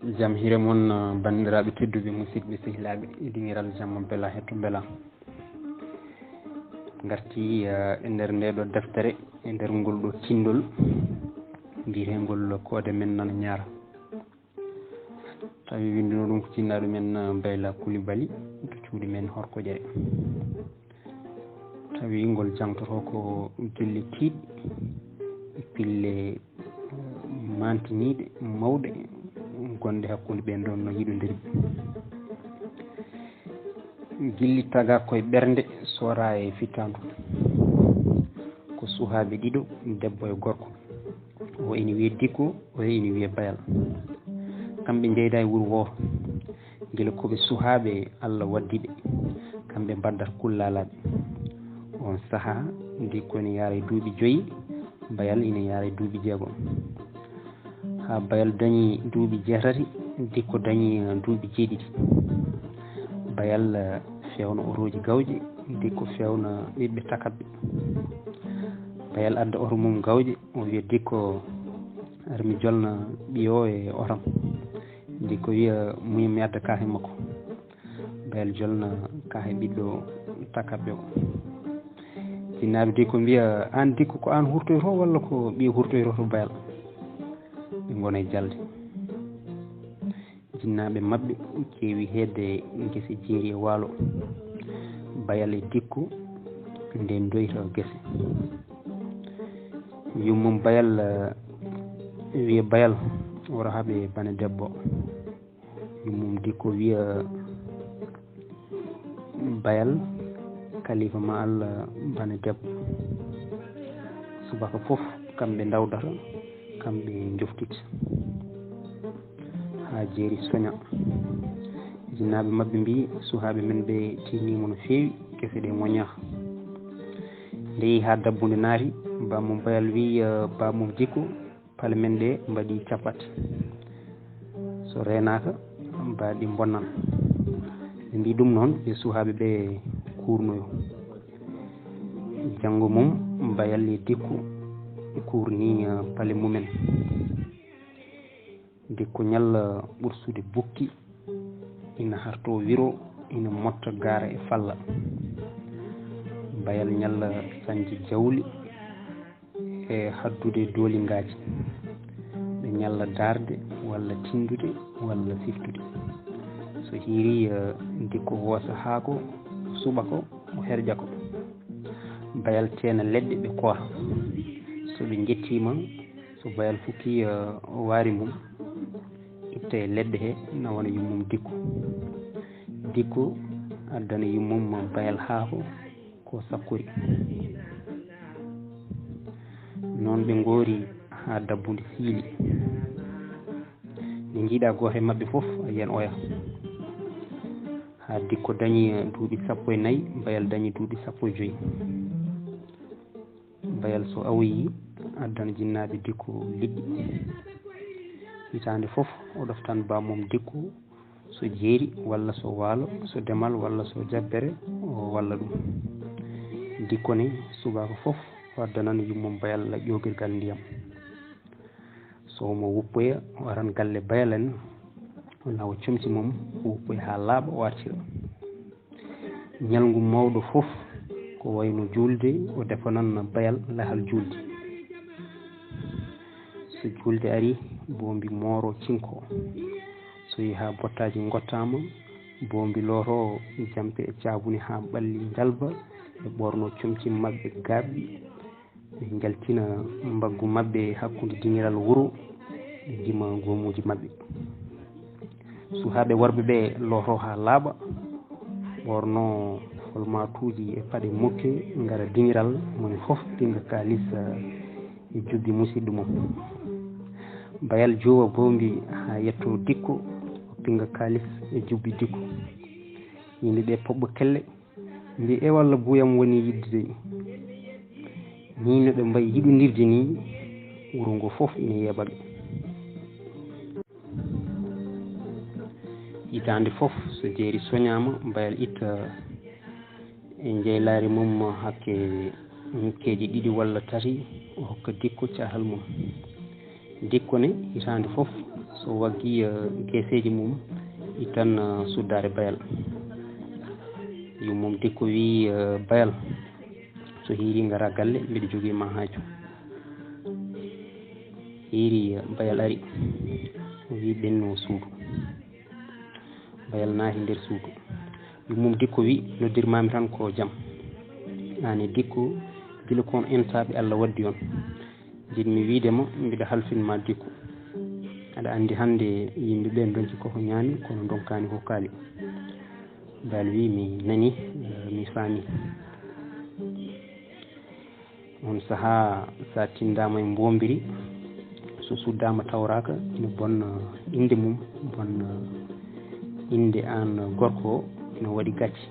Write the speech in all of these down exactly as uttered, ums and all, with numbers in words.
Jam hire mon, eh, banndiraaɓe tedduɓe, musidɓe sehilaaɓe, e dingiral jamma bela hetto bela. Ngarti, eh, e nder nde ɗo deftere, e nder ngol ɗo tindol, mbiyetengol Koode Men Nana Ñaara. Tawi winndino ɗum ko jinnaaɗo men, eh, Bayla Kulibali, to cuuɗi men Horko Jere. Tawi ngol jangtoto ko gille tiiɗɗe, e pille, eh, mantiniiɗe, mawɗe, gonɗe hakkunde ɓeen ɗoon no yiɗondiri. Gilli taga koye ɓernde, soora e fittaandu. Ko suhaaɓe ɗiɗo, debbo e gorko. O ene wiyee Dikko, o ene wiyee Bayal. Kamɓe njeyda e wuro wooto. Gila ko ɓe suhaaɓe, Allah waddi ɓe. Kamɓe mbaddata kullaalaaɓe. Oon sahaa, Dikko ene yaara e duuɓi joyi, Bayal ene yaara e duuɓi jeegom. Haa Bayal dañi duuɓi jeetati, Dikko dañi, eh, duuɓi jeeɗiɗi. Bayal, eh, feewna otooji gawƴi, Dikko feewna ɓiɓɓe takaɓɓe. Bayal adda oto mum gawƴe, o wiya, "Dikko, ar mi jolna ɓiyo e otam." Dikko wiya, "Muñum mi adda kaahe makko." Bayal jolna kaahe ɓiɗɗo takaɓɓe o. Jinnaaɓe Dikko mbiya, "Aan Dikko, ko aan hurtoyto walla ko ɓiye hurtoyto to Bayal?" Ɓe ngona e jalde. Jinnaaɓe maɓɓe keewi heedde gese jeeri e waalo. Bayal e Dikko nde ndoyta gese. Yummum Bayal, eh, wiya, "Bayal, woro haɓe bane debbo." Yummum Dikko wiya, "Bayal, kalifa ma Allah bane debbo." Subaka fof kamɓe ndawdata, kamɓe njoftita. Haa jeeri soña. Jinnaaɓe maɓɓe mbiyi, "Suhaaɓe men ɓe tiinniima no feewi, gese ɗe moññaa." Nde yehi haa dabbunde naati, bammum Bayal wiyi, eh, bammum Dikko, "Pale men ɗe mbaɗi cappatte. So reenaaka, mbaɗi mbonnan." Ɓe mbiyi ɗum noon, ɓe suhaaɓe ɓe kuurnoyo. Janngo mum, Bayal e Dikko kuurni, eh, pale mumen. Dikko ñalla ɓursude bukki, ina harto wiro, ina motta gaara e falla. Bayal ñalla sañde jawli e haddude doolingaaji. Ɓe ñalla daarde walla tindude walla siftude. So hiiri, eh, Dikko woosa haako, suɓa ko, o herƴa ko. Bayal teena leɗɗe ɓe kooha. So ɓe njettiima, so Bayal fukkii, eh, waari mum, itta e leɗɗe he, nawana yummum Dikko. Dikko addana yummum Bayal haako ko sakkori. Noon ɓe ngoori haa dabbunde siili. Nde njiiɗa gooto e maɓɓe fof, a yiyan oya. Haa Dikko dañi, eh, duuɓi sappo e nayi, Bayal dañi duuɓi sappo e joyi. Bayal so awoyii, addana jinnaaɓe Dikko liɗɗi. Hitaande fof, o ɗoftan bammum Dikko, so jeeri walla so waalo, so demal walla so jabbere, o walla ɗum. Dikko ne, subaka fof, o addanan yummum Bayal ƴoogirgal ndiyam. So omo woppoya, o aran galle Bayal en, o nawa comci mum, o woppoya haa laaɓa, o artira. Ñalngu mawɗo fof, ko wayno juulde, o defanan Bayal lahal juulde. So juulde ari, boombi mooro cinko. So yehi haa bottaaji ngottaama, boombi looto jampe e caabune haa ɓalli njalba, ɓe ɓoorno comci maɓɓe gaaɓɗi. Ɓe njaltina mbaggu maɓɓe hakkunde dingiral wuro, ɓe ndima goomuuji maɓɓe. Suhaaɓe worɓe ɓe looto haa laaɓa, ɓoorno folmatuuji e paɗe mokke, ngara dingiral, moni fof pinga kaalis, eh, e jubbi musidɗo mum. Bayal juuwa boombi haa yetto Dikko, o pinga kaalis e jubbi Dikko. Yimɓe ɓe poɓɓo kelle, mbi, "E walla buuyam woni yiɗde de?" Nii no ɓe mbayi yiɗondirde nii, wuro ngo fof ina yeeɓa ɓe. Hitaande fof, so jeeri soñaama, Bayal itta e njeylaari mum hakke ñukkeeje ɗiɗi walla tati, o hokka Dikko caatal mum. Dikko ne, hitaande fof, So waggi geseeji mum, ittan suddaare Bayal. Yummum Dikko wii Bayal, so hiiri ngara galle, mbiɗa jogii ma haaju. Hiiri Bayal ari, o wii ɓennu suudu. Bayal naati nder suudu. Yummum Dikko wii, noddirmaami tan ko jam. Aan e Dikko, gila kon entaaɓe Alla waddi on. Njiɗmi wiide ma, mbiɗa halfin ma Dikko. Aɗa anndi hannde yimɓe ɓe ndonki koko ñaami, kono ndonkaani ko kaali. Bayal wii, mi nani, mi faami. On sahaa, so a tinndaama e mboombiri, so suddaama tawraaka, ina bonna innde mum, bonna innde aan gorko o, ina waɗi gacce.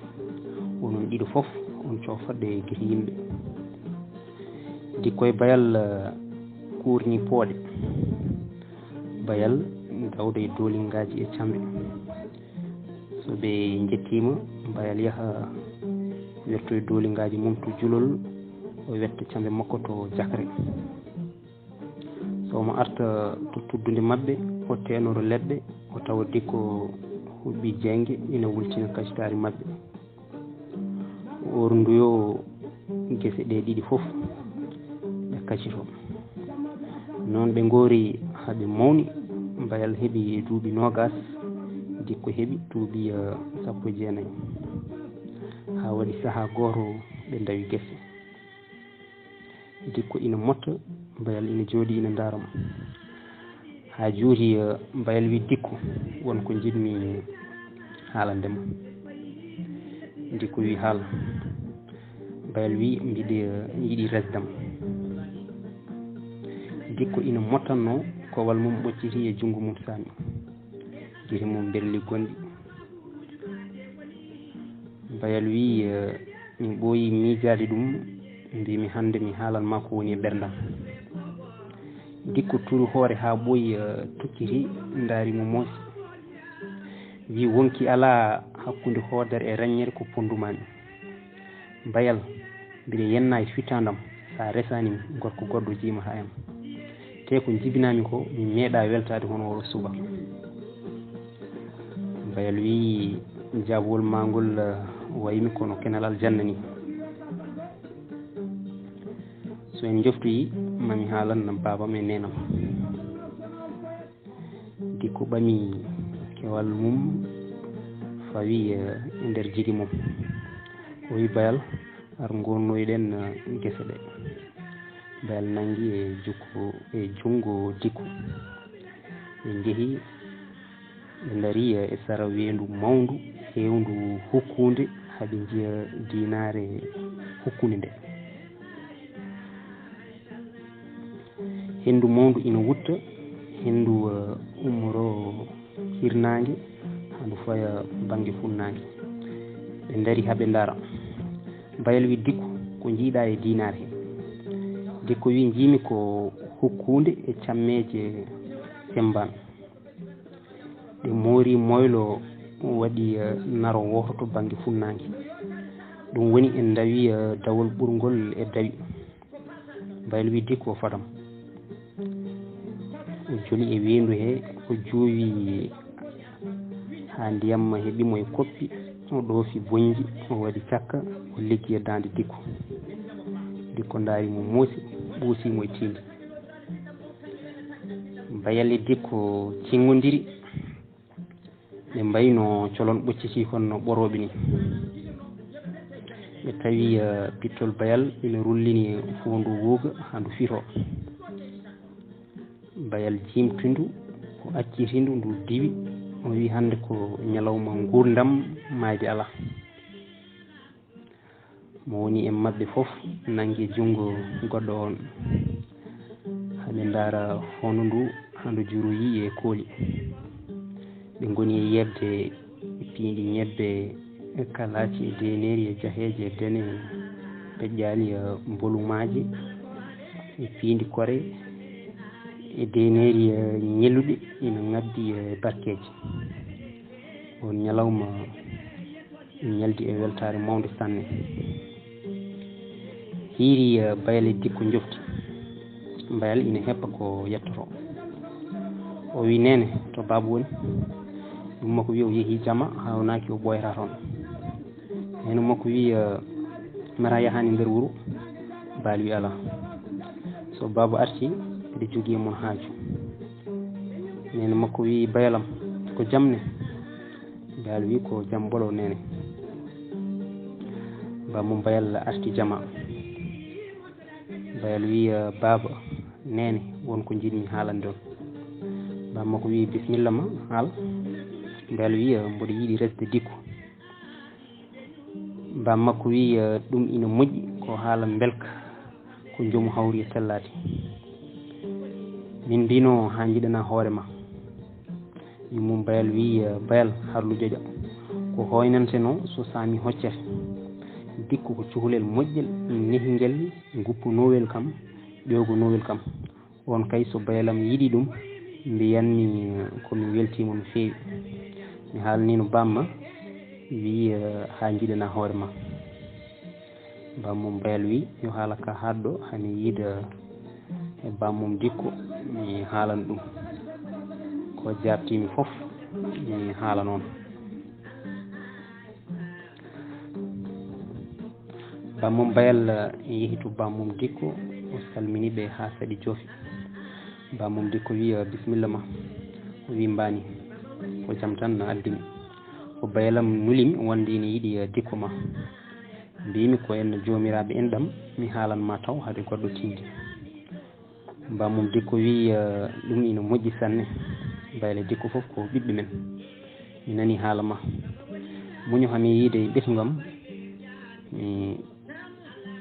Onon ɗiɗo fof, on coofat e gite yimɓe. Dikko e Bayal kuurni pooɗe. Bayal dawda e doolingaaji e camɓe. So ɓe njettiima, Bayal yaha wertoya doolingaaji mum to julol, o wetta camɓe makko to jakre. So omo arta to tuddunde maɓɓe, o teenora leɗɗe, o tawa Dikko huɓɓi jeynge ina wultina kacitaari maɓɓe. O orndoyoo gese ɗe ɗiɗi fof, ɓe kacitoo. Noon ɓe ngoori haa ɓe mawni. Bayal heɓi duuɓi noogaas, Dikko heɓi duuɓi sappo e jeenayi. Haa waɗi sahaa gooto ɓe ndawi gese. Dikko ina motta, Bayal ina jooɗii ina ndaara mo. Haa juuti, Bayal wii Dikko, won ko njiɗmi haalande ma. Dikko wii haal. Bayal wii mbiɗa yiɗi resdam. Dikko ina mottannoo, kowal mum ɓoccitii e junngo mum saami. Gite mum mberli gonɗi. Bayal wii mi ɓooyi miijaade ɗum, mbiimi hannde mi haalan ma ko woni e ɓerndam. Dikko turi hoore haa ɓooyi, tukkiti ndaari mo moosi. Wii wonki alaa hakkunde hoodere e raññere ko ponndumaami. Bayal, mbiɗa yenna e fittaandam, so a resaani mi, gorko goɗɗo jiima haa yam. Te ko njibinaami ko, mi meeɗaa weltaade hono oo suba. Bayal wii, jaabawol maa ngol waymi kono kenal aljanna ni. So en njoftoyii, mami haalan baabam e neenam. Dikko ɓami kewal mum fawi e nder jigi mum. O wi Bayal, ar ngonnoyɗen gese ɗe. Bayal nangi e jukko e junngo Dikko. Ɓe njehi, ɓe ndari e sara weendu mawndu, heewndu hukkuunde, haa ɓe njiya diinaare hukkuunde nde. Henndu mawndu ina wutta, henndu ummoroo hirnaange, haa ndu faya bannge funnaange. Ɓe ndari haa ɓe ndara. Bayal wi Dikko, ko njiiɗaa e diinaar he? Dikko wi njiimi ko hukkuunde e cammeeje semmbaan. Ɗe moori moylo waɗi naro wooto to bannge funnaange. Ɗum woni en ndawi dawol ɓurngol e dawi. Bayal wi Dikko fadam. O joli e weendu he, o juuwi haa ndiyam heɓi mo e koppi, o ɗoofi bonnji, o waɗi cakka, o liggi e daande Dikko. Dikko ndaari mo moosi, ɓuusi mo e tiindi. Bayal e Dikko cinngondiri. Ɓe mbayno colon ɓocciti kon no ɓorooɓe ni. Ɓe tawi pittol Bayal ina rullini foondu wuuga haa ndu firo. Bayal jiimti ndu, o acciti ndu, ndu diwi. O wi hannde ko ñalawma nguurndam, maayde alaa. Mo woni e maɓɓe fof nangi junngo goɗɗo oon. Haa ɓe ndaara foondu ndu, haa ndu juroyii e kooli. Ɓe ngoni e yeɓde piindi ñebbe e kalaaci e deeneeri e jaheeje e dene peƴƴaali e mbolumaaji e piindi kore e deeneeri e ñeluɗi ina ŋabbi e barkeeji. Oon ñalawma ñaldi e weltaare mawnde sanne. Hiiri, eh, Bayal e Dikko njofti. Bayal ina heppa ko yettoto. O wi, "Neene, To baaba woni? Yumma ko wi o yehi jama, hawnaaki o ɓooyata toon. Neene makko wi, eh, mera yahaani nder wuro. Baali wi alaa. So baaba arti, mbiɗa jogii e mon haaju. Neene makko wi, bayalam, ko jam ne? Baali wi ko jam ɓolo neene. Bammum bayal arti jama. Bayal wi, eh, baaba, neene, won ko njiɗmi haalande on. Baaba makko wi, bismilla ma, haal. Bayal wi, eh, mboɗo yiɗi resde dikko. Baaba makko wi, eh, ɗum ina moƴƴi, ko haala mbelka, ko joomu hawri e tellaade. Min mbino haa njiɗana hoore ma. Yummum bayal wi, eh, bayal harlu joƴa. Ko hoynante no so saami hoccete. Dikko ko cukalel moƴƴel, nehingel, nguppu nowel kam, ƴoogo nowel kam. On kay so bayalam yiɗi ɗum, mbiyanmi, eh, ko mi weltiima no feewi. Mi haalnino bamma, wi, eh, haa njiɗana hoore ma. Bammum bayal wi, yo haala ka haɗɗo, hani yiida e bammum dikko, mi haalan ɗum. Ko jaabtimi fof, mi haalan on. Bammum bayal yehi to bammum dikko, o salmini ɓe haa saɗi joofi. Bammum dikko wi, bismilla ma. O wi, mbaani, ko jam tan na addimi. Ko bayalam nulimi wonde ina yiɗi dikko ma. Mbimi ko en joomiraaɓe enɗam, mi haalan ma taw hade goɗɗo tindi. Bammum dikko wi, eh, ɗum ina moƴƴi sanne. Bayal e dikko fof ko ɓiɓɓe men. Mi nani haala ma. Muño hami yiide e ɓesngu am, mi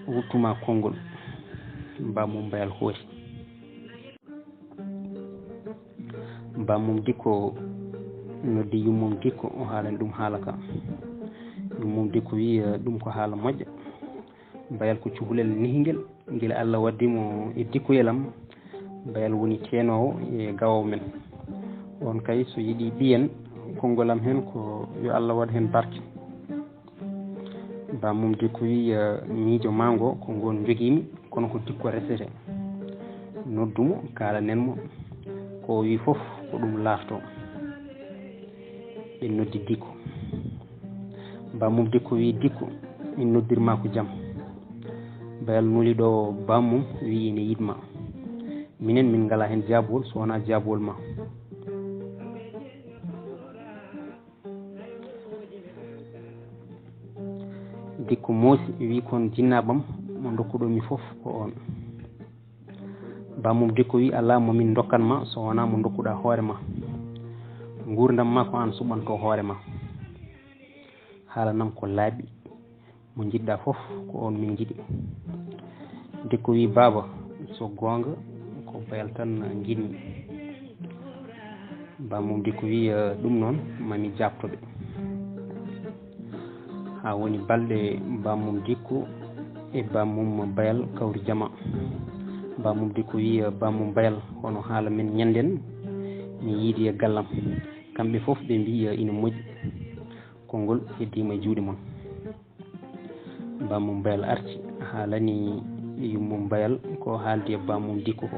wuttuma konngol. Bammum bayal hooti. Bammum dikko noddi yummum dikko, o haalani ɗum haala ka. Yummum dikko wi, eh, ɗum ko haala moƴƴa. Bayal ko cukalel nehingel, gila Allah waddi mo e dikkoyel am. Bayal woni teenoowo e gawowo men. On kay so yiɗi ɓiyen, konngol am heen ko yo Allah waɗ heen barke. Bammum dikko wi, eh, miijo ma ngo ko ngon njogimi, kono ko dikko resete. Noddu mo, kaalanen mo. Ko o wi fof ko ɗum laarto. Ɓe noddi dikko. Bammum dikko wi, dikko, min noddirma ko jam. Bayal nuli ɗo bammum wi ina yiɗma. Minen min ngala heen jaabowol so wonaa jaabowol ma. Dikko moosi wi, kon jinnaaɓam mo ndokkuɗon mi fof ko on. Bammum dikko wi, alaa mo min ndokkan ma so wonaa mo ndokkuɗa hoore ma. Nguurndam ma ko aan suɓanto hoore ma. Haalanam ko laaɓi, mo njiɗɗa fof ko on min njiɗi. Dikko wi, baaba, so goonga ko bayal tan njiɗmi. Bammum dikko wi, eh, ɗum noon mami jaabto ɓe. Haa woni balɗe bammum dikko e bammum bayal kawri jama. Bammum dikko wi, eh, bammum bayal, hono haala men ñanden mi yiidi e gallam. Kamɓe fof ɓe mbi, eh, ina moƴƴi. Konngol heddiima e juuɗe mon. Bammum bayal arti, haalani yummum bayal ko haaldi e bammum dikko ko.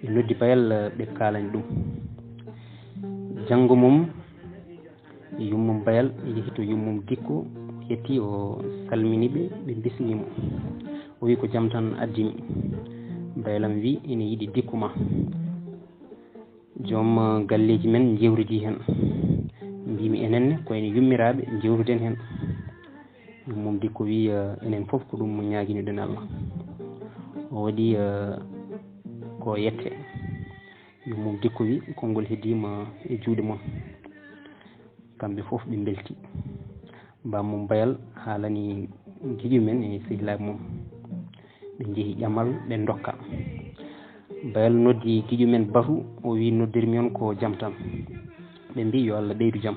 Ɓe noddi bayal, ɓe kaalani ɗum. Janngo mum, yummum bayal yehi to yummum dikko, yetti, o salmini ɓe, ɓe mbisni mo. O wi, ko jam tan addimi. Bayalam wi, ina yiɗi dikko ma. Joom, eh, galleeji men njewtidi heen. Mbimi enen ne ko en yummiraaɓe njewtiden heen. Yummum dikko wi, eh, enen fof ko ɗum ñaaginoɗen Allah. O waɗi, eh, ko yette. Yummum dikko wi, konngol heddiima e juuɗe mon. Kamɓe fof ɓe mbelti. Bammum bayal haalani giƴo men e sehilaaɓe mum. Ɓe njehi ƴamal, ɓe ndokka. Bayal noddi giƴo men batu, o wi, noddirmi on ko jam tan. Ɓe mbi, yo Allah ɓeydu jam.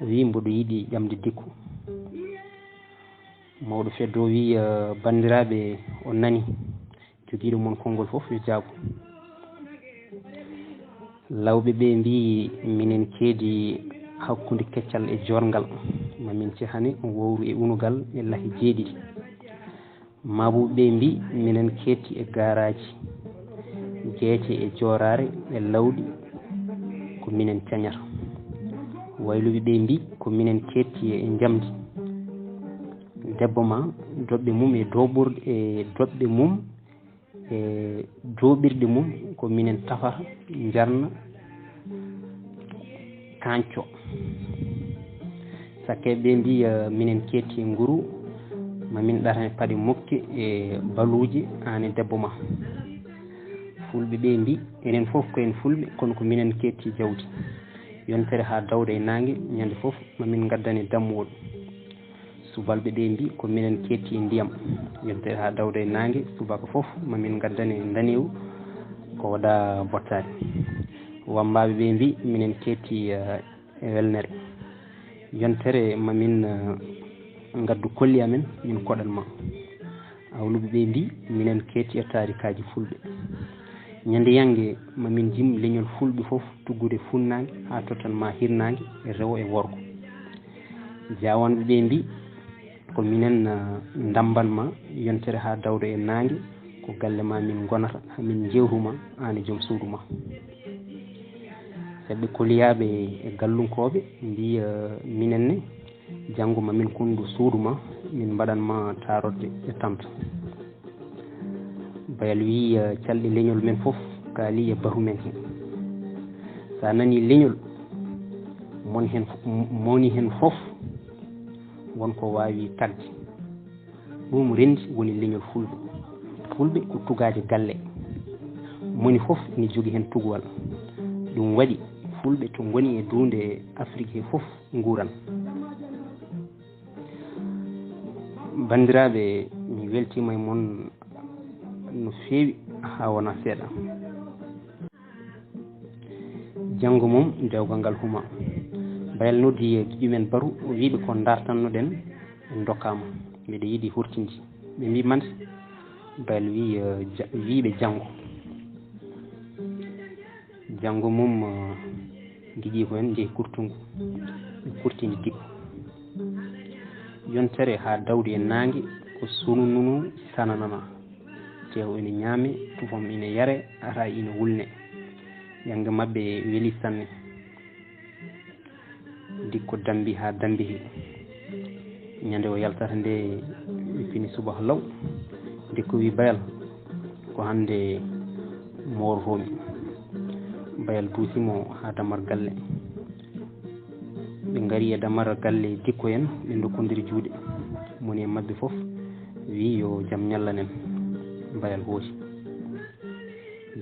O wi, mboɗo yiɗi ƴamde dikko. Mawɗo feddo wi, eh, banndiraaɓe, on nani. Jogiiɗo mon konngol fof yo jaabu. Lawɓe ɓe mbi, minen keedi hakkunde keccal e joorngal, ma min cehane wowru e unugal e lahi jeeɗiɗi. Maabuɓe ɓe mbi, minen keedti e gaaraaji, geece e jooraare e lawɗi. ko minen cañata. Wayluɓe ɓe mbi, ko minen keetti e njamndi. Debbo ma, doɓɓe mum e doɓɓurɗe, e doɓɓe mum e jooɓirɗe mum, ko minen tafata, njarna, kañco. Sakke ɓe mbi, eh, minen keetti e nguru, ma min ɗatane paɗe mokke e baluuje, aan e debbo ma. Fulɓe ɓe mbi, enen fof ko en fulɓe, kono ko minen keetti jawdi. Yontere haa dawda e naange, ñande fof ma min ngaddane dammuwol. Subalɓe ɓe mbi, ko minen keetti e ndiyam. Yontere haa dawda e naange, subaka fof ma min ngaddane ndanewu, ko waɗa bottaari. Wammbaaɓe ɓe mbi, minen keetti, eh, e welnere. Yontere ma min, eh, ngaddu kolli amen, min koɗan ma. Awluɓe ɓe mbi, minen keetti e taarikaaji fulɓe. Ñande yannge ma min jim leñol fulɓe fof, tuggude funnaange haa tottan ma hirnaange, e rewo e worgo. Jaawanɓe ɓe mbi, ko minen, eh, ndamban ma yontere haa dawda e naange, ko galle ma min ngonata, haa min njeewtu ma, aan e joom suudu ma. Seɓɓe koliyaaɓe e gallunkooɓe mbi, eh, minen ne, janngo ma min kunndu suudu ma, min mbaɗan ma taarorde e tanta. Bayal wi, eh, calɗi leñol men fof kaali e bahu men he. Sa nani leñol, mon hen, moni hen fof won ko waawi tagde. Ɗum rendi woni leñol fulɓe. Fulɓe ko tugaaje galle. Moni fof ina jogi hen tugwal. Ɗum waɗi fulɓe to ngoni e duunde Afrik he fof nguuran. Banndiraaɓe, mi weltiima e mon no feewi haa wona seeɗa. Janngo mum dewgal ngal huma. Bayal noddi giƴu men Baru, o wiiɓe ko ndartannoɗen en ndokkaama. Miɗo yiɗi hortinde. Ɓe mbi mande? Bayal wii, eh, ja-, wiiɓe janngo. Janngo mum, eh, giƴi ko en njehi kurtungu. Ɓe kurtini dikko. Yontere haa dawdi e naange ko sunununu sananana. Teew ina ñaame, tufam ina yare, ataay ina wulne. Yannge maɓɓe weli sanne. Dikko dambi haa dambihi. Ñande o yaltata nde, ɓe pini subaka law. Dikko wi, "Bayal, ko hannde moorotoomi." Bayal duusi mo haa damar galle. Ɓe ngari e damar galle dikko en, ɓe ndokkondiri juuɗe. Moni e maɓɓe fof wi, "Yo jam ñallanen." Bayal hoosi.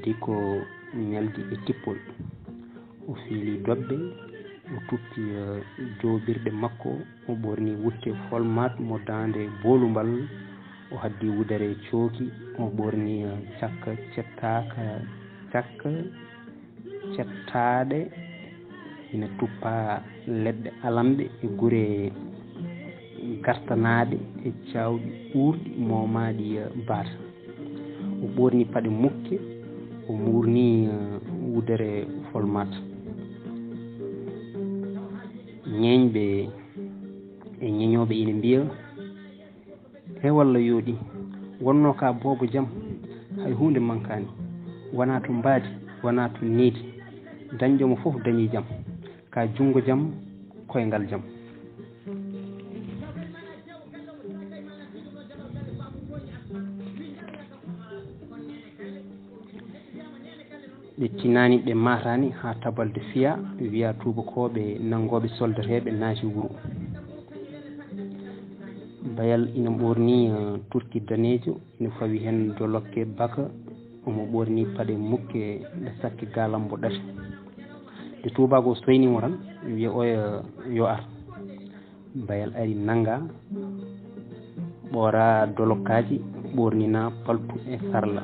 Dikko ñaldi e tippol. O fiili doɓɓe, o tuppi, eh, joobirɗe makko, o ɓorni wutte folmat mo daande boolumbal, o haddi wudere cooki, o ɓorni, eh, cakka cettaaka, cakka cettaaɗe ina tuppa leɗɗe alamɓe e gure gartanaaɗe e caawɗi uurɗi moomaaɗi, eh, baata. O ɓoorni paɗe mukke, o muurni, eh, wudere folmat. Ñeeñɓe e ñeñooɓe ina mbiya, "He walla yooɗi, wonno ka boobo jam, hay huunde mankaani, wonaa to mbaadi, wonaa to needi, dañɗo mo fof dañi jam, ka junngo jam, koyngal jam." Ɓe tinaani, ɓe maataani haa tabalde fiyaa, wiyaa tuubakooɓe nanngooɓe soldateeɓe naati wuro. Bayal ina ɓoorni, eh, turki daneejo, ina fawi heen dolokke baka, omo ɓoorni paɗe mukke ɗe sakke gaalambo ɗate. Nde tuubaago soyni mo tan, wiya oya yo ar. Bayal ari nannga, ɓoora dolokkaaji, ɓoornina paltu e sarla.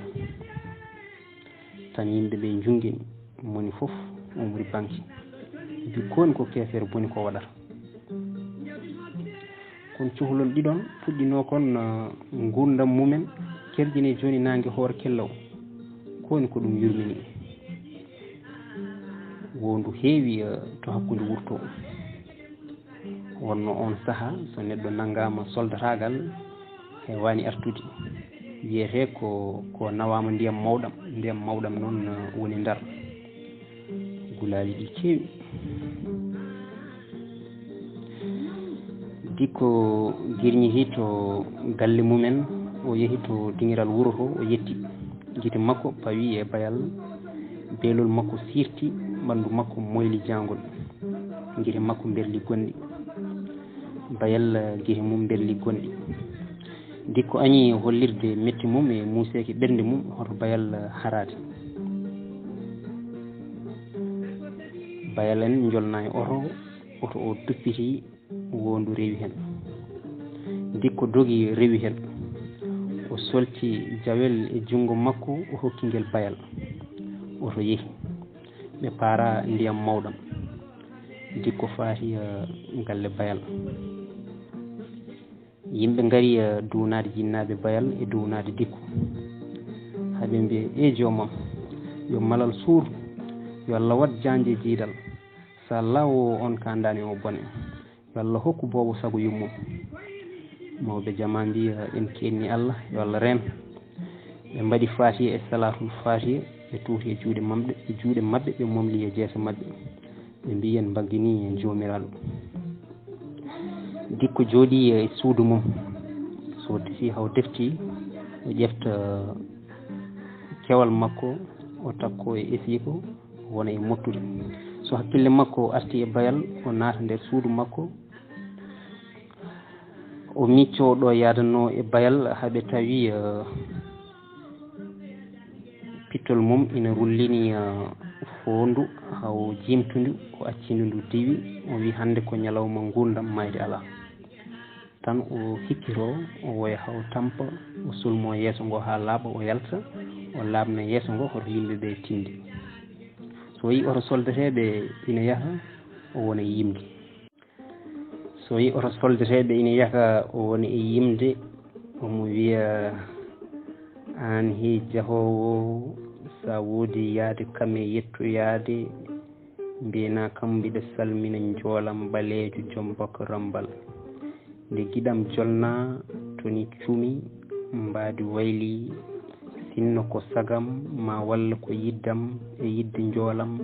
Tan yimɓe ɓe njunngi, moni fof umri banki. Mbi, "Kooni ko keefeero boni ko waɗata." Kono cukalon ɗiɗon puɗɗinoo kon, uh, nguurndam mumen, kerjini jooni naange hoore kellaw. Kooni ko ɗum yurmini. Wondu heewi, uh, to hakkunde wurto. Wonno on saha, so neɗɗo nanngaama soldataagal, heewaani artude. Wiyetee ko, ko nawaama ndiyam mawɗam, ndiyam mawɗam noon, uh, woni Ndar. Gulaali ɗi keewi. Dikko girñitii to galle mumen, o yehi to diŋiral wuro to, o yetti. Gite makko pawi e bayal, beelol makko sirti, ɓanndu makko moyli jaangol. Gite makko mberli gonɗi. Bayal, eh, gite mum mberli gonɗi. Dikko añi hollirde metti mum e muuseeki ɓernde mum, hoto bayal, eh, haraade. Bayal en njolna e oto, oto o duppiti, wondu rewi hen. Dikko dogi rewi hen. O solti jawel e junngo makko, o hokki ngel bayal. Oto yehi. Ɓe paara ndiyam mawɗam. Dikko faati, eh, galle bayal. Yimɓe ngari, eh, duwnaade jinnaaɓe bayal e duwnaade dikko. Haa ɓe mbiya, "Ee joomam, yo malal suur, yo Allah waɗ jaanje jiidal. Sa lawo on ka ndaani o bone. Yo Allah hokku boobo sago yummum." Mawɓe jama mbiya, "En keenni Allah, yo Allah reen." Ɓe mbaɗi faatiya e salaatul faatiya, ɓe tuuti e juuɗe maɓɓe, e juuɗe maɓɓe, ɓe momli e jeese maɓɓe. Ɓe mbiyi, "En mbaggini e Joomiraaɗo." Dikko jooɗi e suudu mum. So defii haw defti, o ƴefta kewal makko, o takko e esiiko, o wona e mottude. So hakkille makko arti e bayal, o naata nder suudu makko. O miccoo ɗo yaadanoo e bayal, haa ɓe tawi, eh, pittol mum ina rullini, eh, foondu, haa o jiimtundu, o acci ndu, ndu diwi. O wi, "Hannde ko ñalawma nguurndam, maayde alaa." Tan o hikkitoo, o woya haa o tampa, o sulmoo yeeso ngo haa laaɓa, o yalta, o laaɓna yeeso ngo, hoto yimɓe ɓe tinde. So yii oto soldateeɓe ina yaha, o wona e yimde. So yii oto soldateeɓe ina yaha, o wona e yimde, omo wiya, "Aan he jahoowo, sa woodi yaade kam e yettoyaade, mbiyanaa kam mbiɗa salmina njoolam ɓaleejo joom bak rambal. Nde giɗam jolnaa, toni cumi, mbaadi wayli, sinno ko sagam, ma walla ko yiddam e yidde njoolam.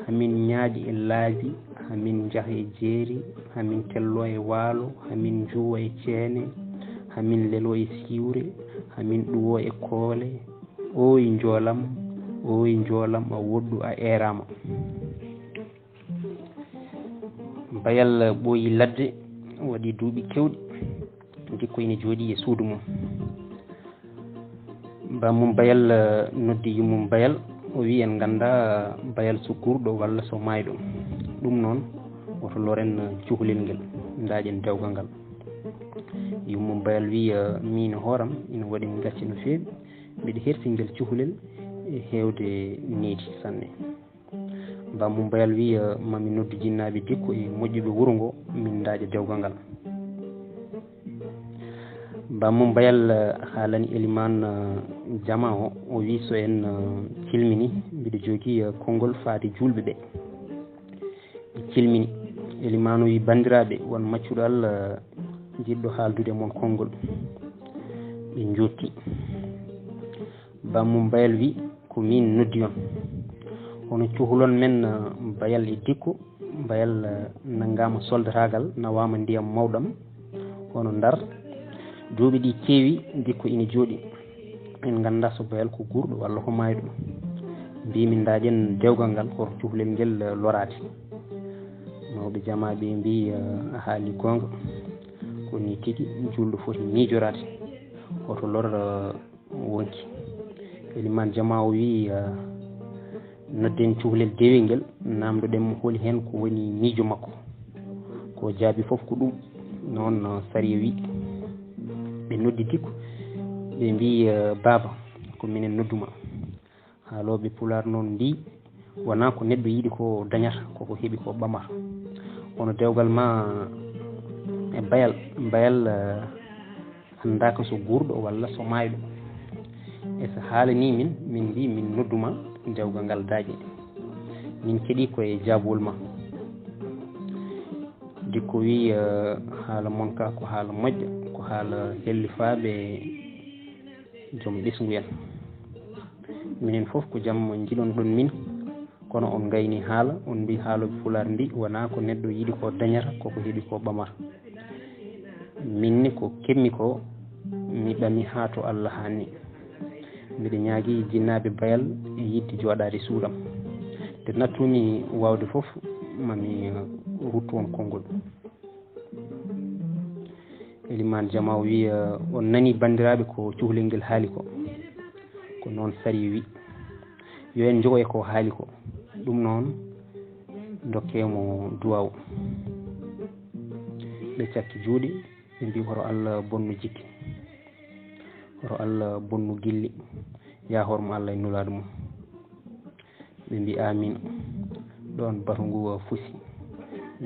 Hamin ñaaƴi e laabi, hamin njaha e jeeri, hamin tello e waalo, hamin njuwa e ceene, hamin lelo e siwre, hamin ɗuwo e koole. Ooy njoolam, ooy njoolam, a woɗɗu, a eeraama." Bayal ɓooyi ladde, waɗi duuɓi keewɗi, dikko ina jooɗi e suudu mum. Bammum Bayal, eh, noddi yummum Bayal, o wi, "En ngannda Bayal so guurɗo walla so maayɗo. Ɗum noon, woto loren, eh, cukalel ngel, ndaaƴen dewgal ngal." Yummum Bayal wi, eh, "Miin e hooram, ina waɗi mi gacce no feewi, mbiɗa hersi ngel cukalel e heewde needi sanne." Bammum Bayal wi, eh, "Ma mi noddu jinnaaɓe dikko e moƴƴuɓe wuro ngo, min ndaaƴa dewgal ngal." Bammum Bayal, eh, haalani Elimaan, eh, jama o, o wi, "So en, eh, cilmini, mbiɗa jogii, eh, konngol faade juulɓe ɓe." Ɓe cilmini. Elimaan o wi, "Banndiraaɓe, won maccuɗo Allah, eh, jiɗɗo haaldude e mon konngol." Ɓe njootti. Bammum Bayal wi, "Ko min noddi on. Hono cukalon men, eh, Bayal e dikko. Bayal, eh, nanngaama soldataagal, nawaama ndiyam mawɗam, hono Ndar. Duuɓi ɗi keewi, dikko ina jooɗi. En ngannda so Bayal ko guurɗo walla ko maayɗo. Mbiimi ndaaƴen dewgal ngal, hoto cukalel ngel, eh, loraade." Mawɓe jama ɓe mbi, eh, "A haali goonga. Ko ni tigi, juulɗo foti miijoraade. Hoto lor, eh, wonki." Elimaan jama o wi, eh, "Nodden cukalel dewel ngel, naamndoɗen mo holi heen ko woni miijo makko." Ko jaabi fof ko ɗum, noon, eh, sariya wi. Ɓe noddi dikko, ɓe mbi, eh, "Baaba, ko minen noddu ma." Haalooɓe Pulaar noon mbi, "Wonaa ko neɗɗo yiɗi ko dañata, ko ko heɓi ko ɓamata. Kono dewgal ma e Bayal, Bayal, eh, anndaaka so guurɗo walla so maayɗo. E so haalanii min, min mbi min noddu ma, dewgal ngal daaƴe. Min keɗii ko e jaabowol ma." Dikko wi, eh, "Haala mon ka ko haala moƴƴa, ko haala hellifaaɓe joom ɓesngu en. Minen fof ko jam njiɗon ɗon min, Kono on ngayni haala, on mbi haalooɓe Pulaar mbi wonaa ko neɗɗo yiɗi ko dañata, koko heɓi ko ɓamata. Min ni ko keɓmi ko, mi ɓami haa to Allah haanni. Mbiɗa ñaagi jinnaaɓe Bayal e yiɗde jooɗaade suuɗam. Nde nattumi waawde fof, ma mi ruttu on konngol. Elimaan Jamaa o wiya, on nani banndiraaɓe ko cuhlel ngel haali ko. Ko noon sariya wi. Yo en njogo e ko haali ko. Ɗum noon, ndokke mo duwaaw. Ɓe cakki juuɗe, ɓe mbi horo Allah bonnu jikke. Horo Allah bonnu gilli. Ya hormo Allah e nulaaɗo mum. Ɓe mbi amin. Ɗoon batu ngu fusi.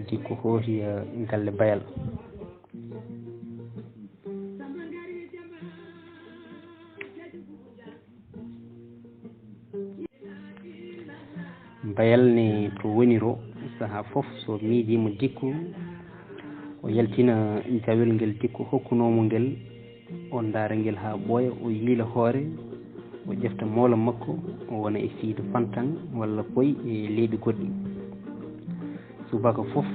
Dikko hooti, eh, galle Bayal. Bayal ne to woni ro, sahaa fof so miijiima Dikko, o yaltina jawel ngel Dikko hokkunoo mo ngel, o ndaara ngel haa ɓooya, o yiila hoore, o ƴefta moola makko, o wona e fiyde fantan walla poy e leeɓi goɗɗi. Subaka fof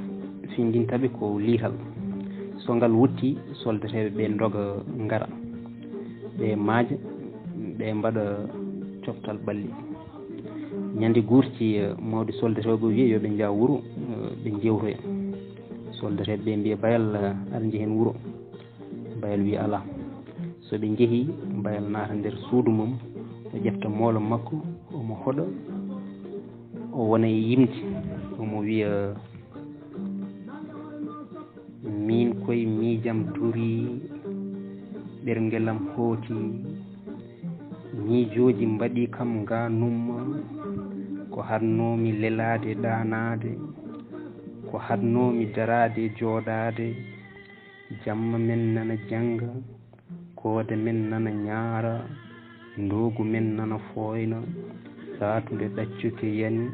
findinta ɓe ko liital. So ngal wuttii, soldateeɓe ɓe ndoga ngara. Ɓe maaja, ɓe mbaɗa coftal ɓalli. Ñande guurti, eh, mawɗo soldateeɓe wiya yo ɓe njah wuro, eh, ɓe njewtoya. Soldateeɓe ɓe mbiya Bayal, eh, aɗa njehen wuro. Bayal wi alaa. So ɓe njehii, Bayal naata nder suudu mum, o ƴefta moola makko, omo hoɗa, o wona e yimde, omo wiya, miin koy miijam durii, ɓerngel am hooti, miijooji mbaɗii kam ngaanumma, ko haɗnoomi lelaade ɗaanaade, ko haɗnoomi daraade jooɗaade, jamma men nana jannga, koode men nana ñaara, ndoogu men nana fooyna, saatunde ɗaccuke yani,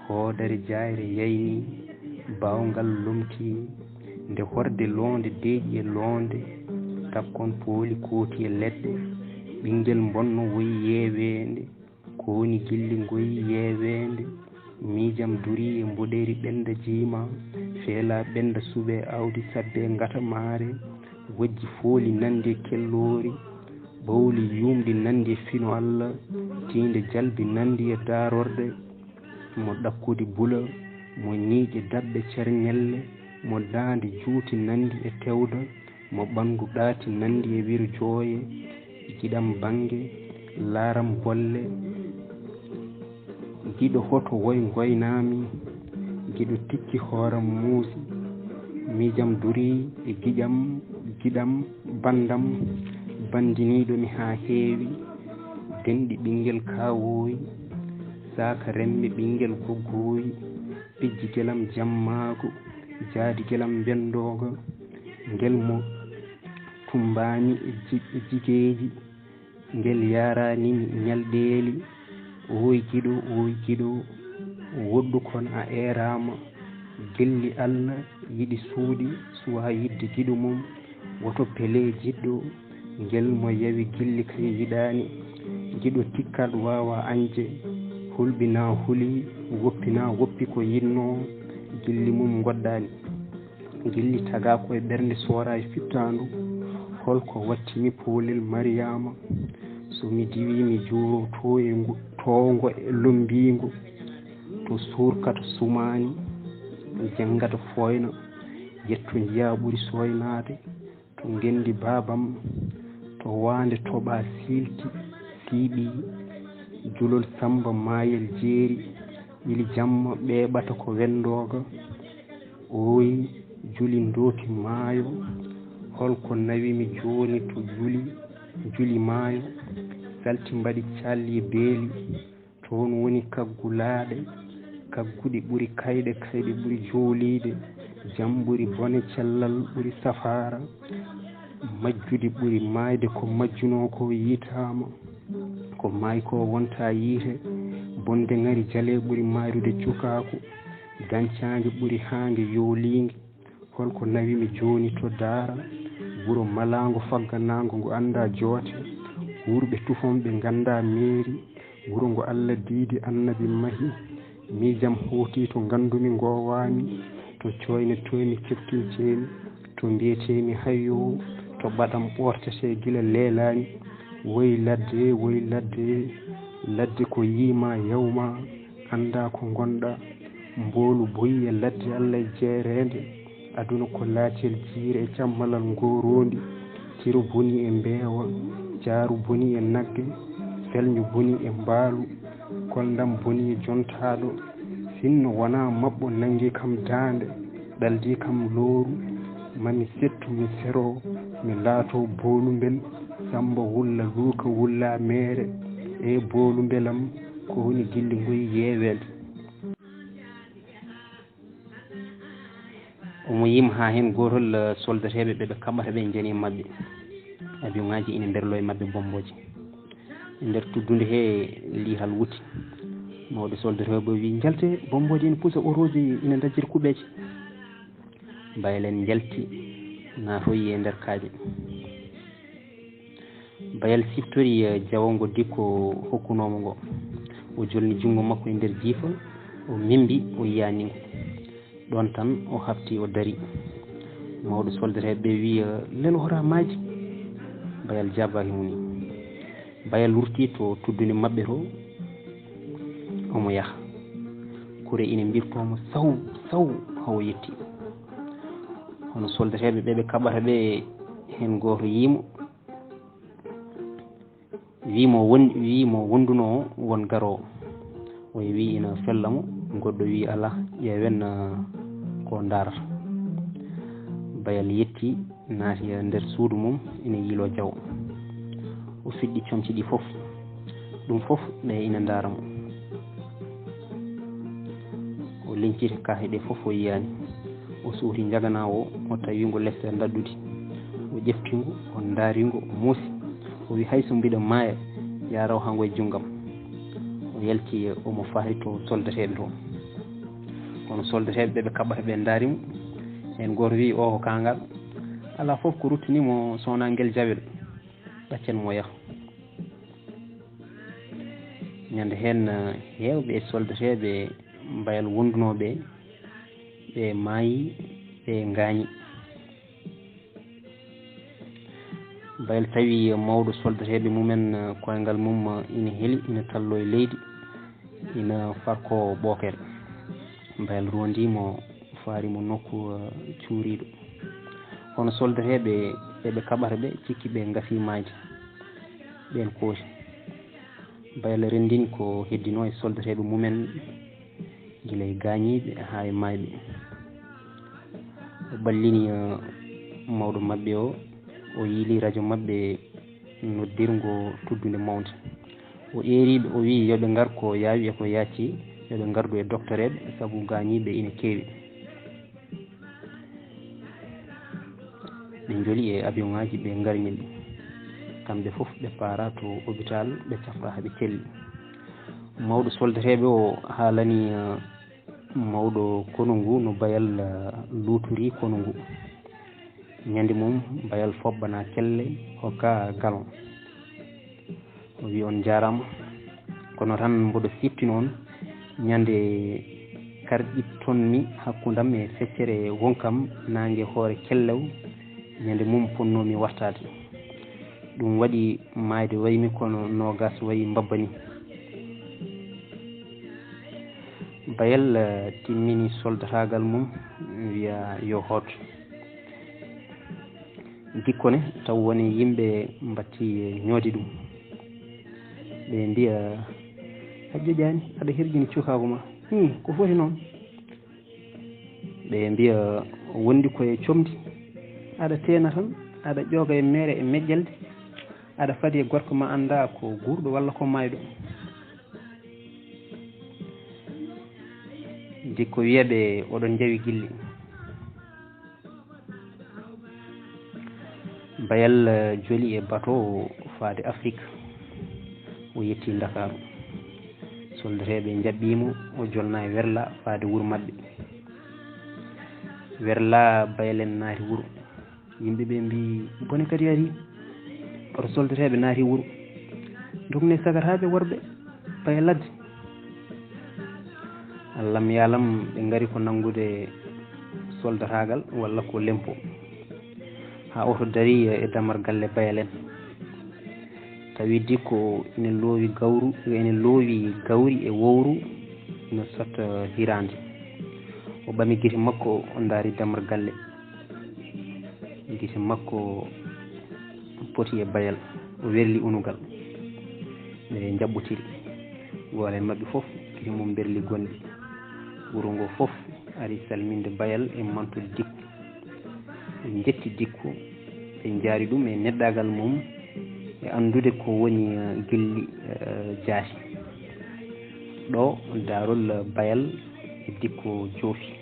hoodere jaayre yayni, baawngal lomtii, nde horde loonde deeƴi e loonde, takkon pooli kooti e leɗɗe, ɓinngel mbonno woyi yeeweende, ko woni gilli ngoyi yeeweende, miijam durii e mboɗeeri ɓennda jiima, feelaa ɓennda suɓee aawdi sabbee ngata maare, wojji fooli nanndi e kelloori, ɓawli yuumɗi nanndi e fino Alla, tiinde jalbi nanndi e daarorɗe, mo ɗakkudi bula, mo ñiiƴe daɓɓe cerñelle, mo daande juuti nanndi e tewda, mo ɓanndu ɗaati nanndi e wiro jooye, giɗam bannge, laaram bolle, giɗo hoto woy ngoynaami, giɗo tikki hooram muusi, miijam durii e giƴam, giɗam, banndam, banndiniiɗo mi haa heewi, denɗi ɓinngel kaawooyi, saaka remme ɓinngel goggooyi, pijji gelam jammaago, jaadi gelam mbendooga, ngel mo tummbaani e ji-, e jigeeji, ngel yaaraani mi ñalɗeeli, ooy giɗo, ooy giɗo, woɗɗu kono a eeraama, gilli Alla yiɗi suuɗi, suwaa yiɗde giɗo mum, woto pelee jiɗɗo, ngel mo yawi gilli kay yiɗaani, giɗo tikkat waawaa añde, hulɓinaa huli, woppinaa woppi ko yiɗnoo, gilli mum ngoddaani. Gilli tagaa ko e ɓernde sooraa e fittaandu, hol ko wattimi poolel Mariyaama, so mi diwii mi juuroo tooyengu, towngo e lommbiingu, to suurkata sumaani, jenngata fooyna, yetto njiyaa ɓuri sooynaade, to ngenndi baabam, to waande toɓaa siilti, siiɓii, julol Sammba maayel jeeri, wili jamma ɓeeɓata ko wenndooga, ooy juli ndooki maayo, hol ko nawi mi jooni to juli, juli maayo, salti mbaɗi calli e beeli, Toon woni kaggulaaɗe, kagguɗi ɓuri kayɗe, kayɗe ɓuri jooliiɗe, jam ɓuri bone, cellal ɓuri safaara, majjuɗi ɓuri maayde ko majjunoo ko yiitaama, ko maayi ko wonta yiite, bonde ŋari jalee ɓuri maayrude cukaaku, dancaange ɓuri haange yooliinge. Hol ko nawi mi jooni to daara? Wuro malaango fagganaango ngo anndaa joote, wuurɓe tufon ɓe nganndaa meeri, wuro ngo Alla diidi Annabi mahi, Miijam howti to nganndumi ngoowaami, to cooyne toomi keptinteemi, to mbiyeteemi hayyo, to baɗam ɓoortetee gila leelaani. Woy ladde, woy ladde, ladde ko yiima yawma, anndaa ko ngonɗaa. Mboolu boyi e ladde Alla e jeereende, aduna ko laacel jiire e cammalal ngooroondi. Tiro boni e mbeewa, jaaru boni e nagge, felño boni e mbaalu, kolndam boni e jontaaɗo. Sinno wonaa maɓɓo nanngi kam daande, ɗaldi kam looru, ma mi settu mi sero, mi laato boolumbel, Sammba wulla luuka wulla meere, e boolumbelam, ko woni gilli ngoy yeeweede. Omo yima haa heen gootol, eh, soldateeɓe ɓe ɓe kaɓata ɓe njani e maɓɓe. Abiyoŋaaji ina mberloo e maɓɓe bommbooje. E nder tuddunde he lihal wuti. Mawɗo soldateeɓe o wi, "Njalte, bommbooje ina pusa, otooji ina ndajjira kuɓeeje." Mbaylen njalti, naatoyi e nder kaaƴe. Bayal siftori, eh, jawo ngo Dikko hokkunoo mo ngo. O jolni junngo makko e nder jiifa, o mimbi, o yiyaani ngo. Ɗoon tan o hafti, o dari. Mawɗo soldateeɓe ɓe wi, eh, "Lelo, hoto a maaji?" Bayal jaabaaki mo ni. Bayal wurti to tuddunde maɓɓe to, omo yaha. Kure ina mbirtoo mo saw, saw, haa o yetti. Hono soldateeɓe ɓe ɓe kaɓata ɓe, heen gooto yii mo. Wii mo won-, wii mo wondunoo won garoowo. Oya wii ina fella mo, goɗɗo wii, "Alaa, ƴeewen, ah, ko ndaarata." Bayal yetti, naati e nder suudu mum, ina yiiloo jawo. O fiɗɗi comci ɗi fof. Ɗum fof, ɓe ina ndaara mo. O liñciti kaahe ɗe fof, o yiyaani. O suuti njaganaa o, o tawi ngo les e ndaɗɗudi. O ƴefti ngo, o ndaari ngo, o muusi. O wi, "Hay so mbiɗa maaya, yaa raw haa ngo e junngam." O yalti, omo fahri to soldateeɓe to. Kono soldateeɓe ɓe ɓe kaɓata ɓe ndaari mo. Heen gooto wi, "O ko kaangal." Alaa fof ko ruttini mo, so wonaa ngel jawel. Ɗaccen mo yaha. Ñande heen, eh, heewɓe e soldateeɓe Bayal wondunooɓe, ɓe maayi, ɓe ngaañi. Bayal tawi mawɗo soldateeɓe mumen, eh, koyngal mum, eh, ina heli, ina talloo e leydi, ina farkoo ɓookere. Bayal roondii mo, faari mo nokku, eh, cuuriiɗo. Kono soldateeɓe ɓe ɓe kaɓata ɓe, cikki ɓe ngasii maayde. Ɓeen koosi. Bayal renndini ko heddinoo e soldateeɓe mumen, gila e gaañiiɓe haa e maayɓe. O ɓallini, eh, mawɗo maɓɓe o, o yiili rajo maɓɓe noddirngo tuddunde mawnde. O eeriiɓe, o wii yo ɓe ngar ko yaawi e ko yaacci, yo ɓe ngardu e doktoreeɓe, sabu gaañiiɓe ina keewi. Ɓe njoli e abiyoŋaaji, ɓe ngarñi ɓe. Kamɓe fof ɓe paara to opitaal, ɓe cafra haa ɓe celli. Mawɗo soldateeɓe o haalani, eh, mawɗo konu ngu no Bayal, eh, luutori konu ngu. Ñande mum, Bayal fobbana kelle, hokka galon. O wi, "On njaaraama. Kono tan mboɗo siftino on, ñande karɗitton-mi hakkundam e feccere wonkam, naange hoore kellew, ñande mum ponnoo-mi wartaade. Ɗum waɗi maayde wayi mi kono noogaas wayi mbabba ni." Bayal, eh, timmini soldataagal mum, wiya yo hoot. Dikko ne, taw woni yimɓe mbatti ñoodi ɗum. Ɓe mbiya, "A joƴaani, aɗa hirjini cukaagu ma. Hum, ko foti noon?" Ɓe mbiya, "Wondi ko e comdi, aɗa teena tan, aɗa ƴooga e meere e meƴƴalde, aɗa fadi e gorko ma anndaa ko guurɗo walla ko maayɗo." Dikko wiya ɓe, "Oɗon njawi gilli." Bayal, eh, joli e bato faade Afrik. O yetti Ndakaaru. Soldateeɓe njaɓɓii mo, o jolna e werla faade wuro maɓɓe. Werla, Bayal en naati wuro. Yimɓe ɓe mbii, "Bone kadi arii." Bato soldateeɓe naati wuro. Ndokne sagataaɓe worɓe, Bayal ladde. Lam yaalam ɓe ngari ko nanngude soldataagal walla ko lempo. Haa oto dari e damar galle Bayal en. Tawi Dikko ina loowi gawru, ina loowi gawri e wowru, ina sotta hiraande. O ɓami gite makko, o ndaari damar galle. Gite makko poti e Bayal, o werli unugal. Ɓe njaɓɓotiri. Gooto e maɓɓe fof, gite mum mberli gonɗi. Wuro ngo fof ari salminde Bayal e mantude Dikko. Ɓe njetti Dikko, ɓe njaari ɗum e neɗɗaagal mum, e anndude ko woni, eh, gilli, eh, jaasi. Ɗo daarol Bayal e Dikko joofi.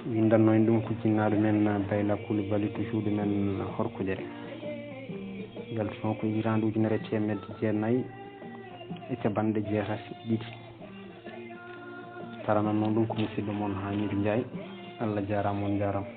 Winndanno en ɗum ko jinnaaɗo men, Bayla Coulibaly, to suudu men Horkojere. Yaltuno ko hitaande ujunere e teemedde jeenayi e capanɗe jeetati e ɗiɗi. Tarananno ɗum ko musidɗo mon Hamidou Ndiaye. Allah jaaraama, on njaaraama.